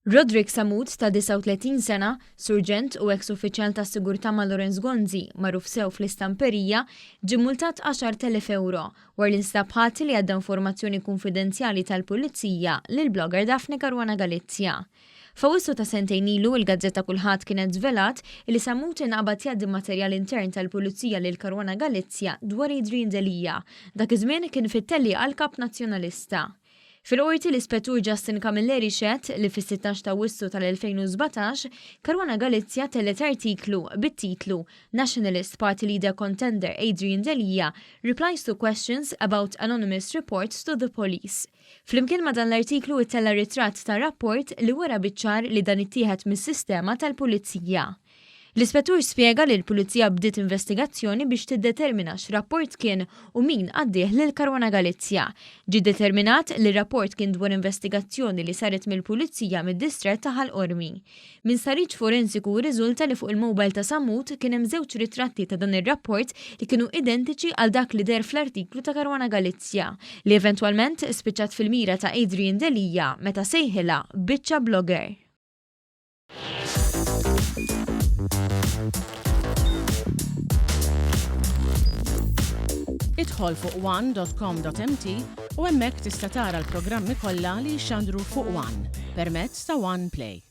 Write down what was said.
Roderick Sammut ta' 39 sena, surġent u eks uffiċjal tas-sigurtà ma' Lawrence Gonzi, magħruf sew fl-istamperija, ġie mmultat 10,000 ewro wara li nstab ħati li għadda informazzjoni kunfidenzjali tal-Pulizija lill-blogger Daphne Caruana Galizia. F'Awwissu ta' sentejn ilu, il-gazzetta Kullħadd kienet żvelat li Sammut inqabad jgħaddi materjal intern tal-Pulizija lil Caruana Galizia dwar Adrian Delia. Dak iż-żmien kien fit-tellieqa għal Kap Nazzjonalista. Fil-Qorti l-Ispettur Justin Camilleri xehed li fis-16 ta' Awwissu tal-2017, Caruana Galizia tellgħet artiklu bit-titlu Nationalist Party Leader Contender Adrian Delia Replies to Questions About Anonymous Reports to the Police. Flimkien ma' dan l-artiklu ittella' ritratt ta' rapport li wera biċ-ċar li dan ittieħed mis-sistema tal-Pulizija. L-Ispettur spjega li l-Pulizija bdiet investigazzjoni biex tiddetermina x'rapport kien u min għaddieh lil Caruana Galizia. Ġie determinat li r-rapport kien dwar investigazzjoni li saret mill-Pulizija mid-distrett ta' Ħal Qormi. Minn stħarriġ forensiku rriżulta li fuq il-mobile ta' Sammut kien hemm żewġ ritratti ta' dan ir-rapport li kienu identiċi għal dak li deher fl-artiklu ta' Caruana Galizia, li eventwalment spiċċat fil-mira ta' Adrian Delia meta sejħilha biċċa blogger. Idħol fuq one.com.mt u hemmhekk tista' tara l-programmi kollha li jixxandru fuq One permezz ta' One Play.